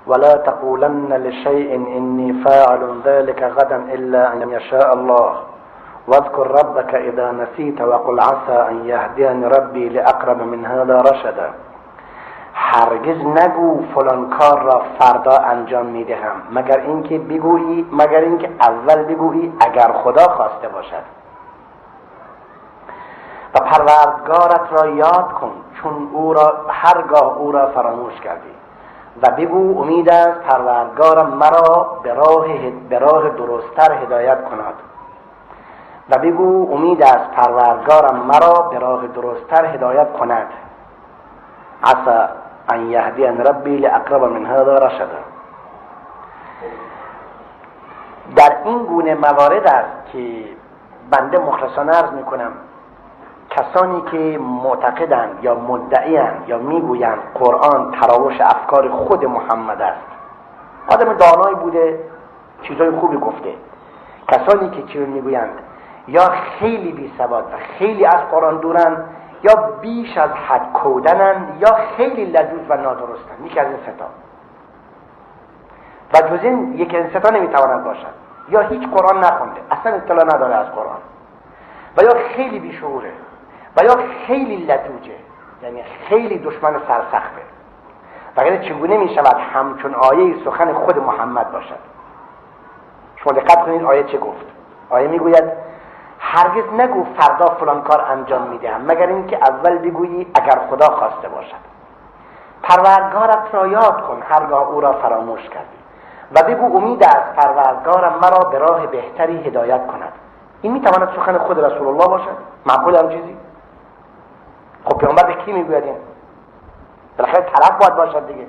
ولا تقولن لشيء إني فاعل ذلك غدا إلا أن يشاء الله واذكر ربك إذا نسيت وقل عسى أن يهديني ربي لأقرب من هذا رشدا. هرگز نگو فلان کار را فردا انجام میدهم مگر اینکه بگویی، مگر اینکه اول بگویی اگر خدا خواسته باشد. و پروردگارت را یاد کن چون او را هرگاه او را فراموش کردی و بگو امید است پروردگارم مرا به راه درستتر هدایت کند. و بگو امید است پروردگارم مرا به راه درستتر هدایت کند. عسى ان یهدین ربی لاقرب من هذا رشدا. در این گونه موارد است که بنده مخلصانه عرض میکنم کسانی که معتقدند یا مدعیند یا میگویند قرآن تراوش افکار خود محمد است، آدم دانایی بوده، چیزای خوبی گفته، کسانی که چنین میگویند یا خیلی بی سواد و خیلی از قرآن دورن، یا بیش از حد کودنن، یا خیلی لجوج و نادرستن. یکی از این ستا و جز این یکی از این ستا نمیتواند باشد. یا هیچ قرآن نخونده، اصلا اطلاع نداره از قرآن، و یا خیلی بیشعوره، و یا خیلی لجوجه، یعنی خیلی دشمن سرسخته. وگرنه چگونه میشود همچون آیه سخن خود محمد باشد؟ شما دقت کنید آیه چه گفت. آیه میگوید هرگز نگو فردا فلان کار انجام میدهم مگر اینکه اول بگویی اگر خدا خواسته باشد. پروردگارت را یاد کن هرگاه او را فراموش کردی و بگو امید است پروردگارم مرا به راه بهتری هدایت کند. این میتواند سخن خود رسول الله باشد؟ معقول هم چیزی؟ خب پیامبر به کی میگوید این؟ بالاخره طرف باید باشد دیگه.